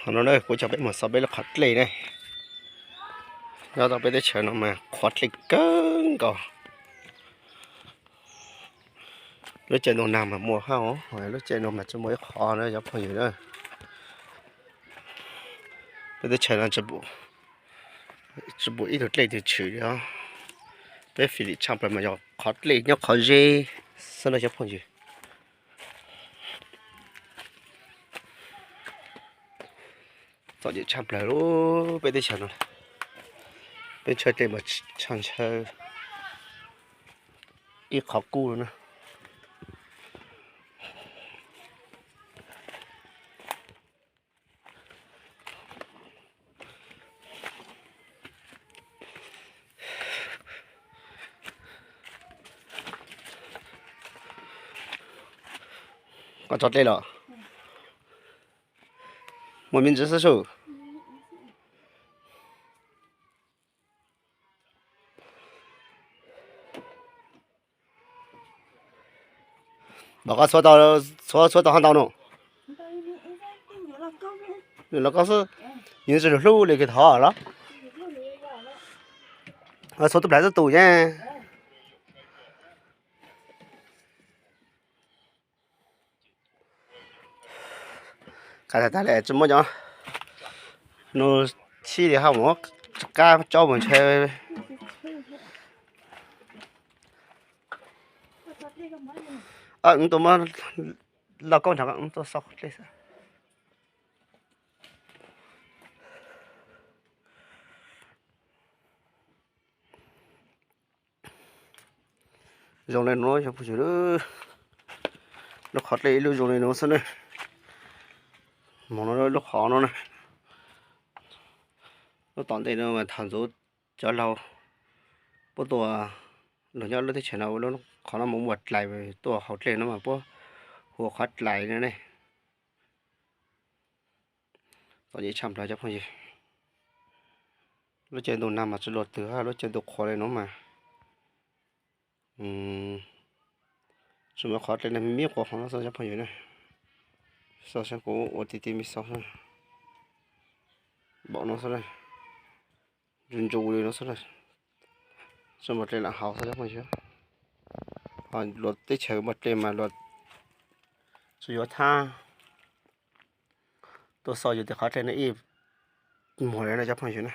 Qhov no na kuv coj peb mus xauj peb lub qhov dlej ne. Nyob rau peb teb chaws no mas qhov dlej kawg nkaus. Lub caij ntuj nag mas muaj hab, lub caij no mas tsis muaj ib qhov na cov phooj ywg na. Peb teb chaws no tsis pum ib tug dlej twg tshwm li os. Peb fim lim tshaj plaws mas yog qhov dlej nyob qhov zeb xwb na cov phooj ywg. Txom nyem tshaj plaws lub peb teb chaws no. Peb ntshaw dlej mas tshaj ntshaw ib qhov kub no na. Koj tso dlej los? Muaj me ntsis xwb sub. Npam koj txhua tau, txhua tau hab ntau no. Nws los koj xwb, nws tsis lug hlub li kws thov los. Txhua tub plhav tub tus ne. Qab tag tag li tsis muab cov nus chib li hab mus, qab tsaub mus ntshe. Wb tuaj muab lauj kaub nrog tuaj xauj dlej xwb. Zoo li no cov phooj ywg, lub qhov dlej ib lub zoo li no xwb ne. Mus no lub qhov no na, lub tom ntej no mas thaum ntxuv cov laug puab tuaj, luag nyob lub teb chaws no ua lub qhov no mus ua dlais tuaj haus dlej no mas puab hu ua qhov dlais no ne. Txom nyem tshaj plaws cov phooj ywg. Lub caij ntuj nag mas tsis luaj twg, lub caij ntuj qhuav li no mas tsis muaj qhov dlej ne, me me quav qhov no xwb cov phooj ywg ne. Xauj saib kuv ua ti ti me xauj xwb. Npaum no xwb na, ntsu ntsu li no xwb na. Tsis muaj dlej lam haus xwb cov phooj ywg. Luag teb chaws muaj dlej mas luag tsis yuav thab tuaj xauj yus tej qhov dlej no ib muag li no cov phooj ywg na.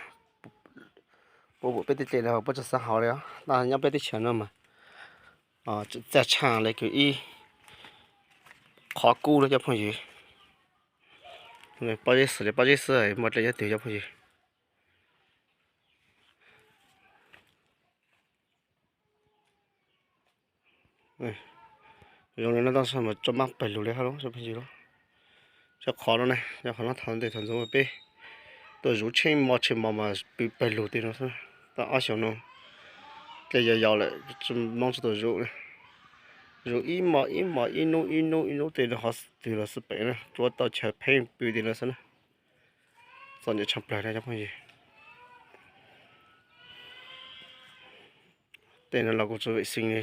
Puab pum peb tej dlej no puab tsis xav haus li os, tab nyob peb teb chaws no mas txawj tshaj li kws ib qhov kub na cov phooj ywg. Pob zeb xwb li pob zeb xwb muaj dlej nyob twg cov phooj ywg. Zoo li no tab sis mas tso mab pawg lug li hab lauj cov phooj ywg lauj. Cov qhov no ne, cov qhov no thaum ntej thaum ntxuv peb tuaj zuv tsheej mo tsheej mo mas pw pawg lug tej no xwb. Tau ob xyoos no dlej yau yau lawm, Moob tsis tau zuv, zuv ib mo ib mo ib nub ib nub ib nub tej no qhov twg los xij peem na, tsuav tau chaw pheeb pw tej no xwb na. Txom nyem tshaj plaws na cov phooj ywg. Tej no los kuj tsis vem xees li,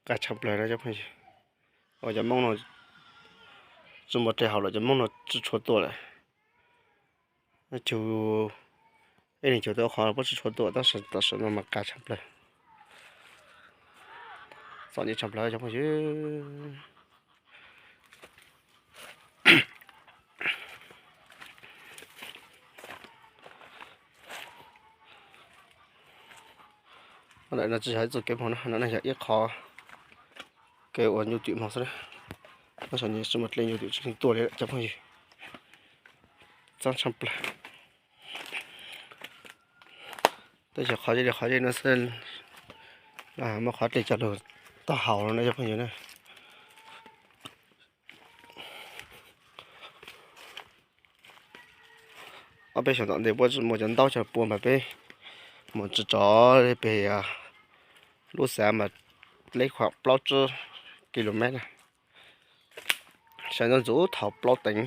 qas tshaj plaws na cov phooj ywg. Ua cov Moob no tsis muaj dlej haus lawm, cov Moob no tsis tshua tuaj lawm. Cug ib leeg cug tau qhov puab tsis tshua tuaj tab sis tam sim no mas qas tshaj plaws. Txom nyem tshaj plaws cov phooj ywg. Lawm no tsis yog ib txoj kev moog na, no yog ib qho kev ua nyuj twm moog xwb na. Tab sis tsis muaj dlej nyuj twm tsis tuaj li cov phooj ywg. Txaab tshaj plaws. Tab sis qhov zeb li qhov zeb no xwb, muab qhov dlej coj lug tau haus no cov phooj ywg na. Ob peb xyoos tom ntej puab muaj cov ntaub coj pua mas peb mus tso tso peg lub xav mas leb khuam plaub tsib ki lu mev na. Sawv ntxuv ntxuv thaum plaub teev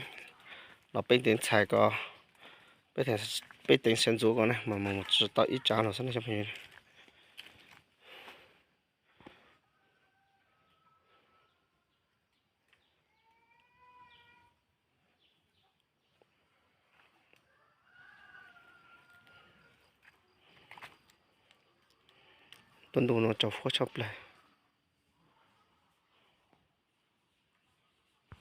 los peb teev txhais ko, peb teev sawv ntxuv ko na mas mus tsis tau ib tsav los xwb na cov phooj ywg. Lub ntuj no tsaus huab tshaj plaws.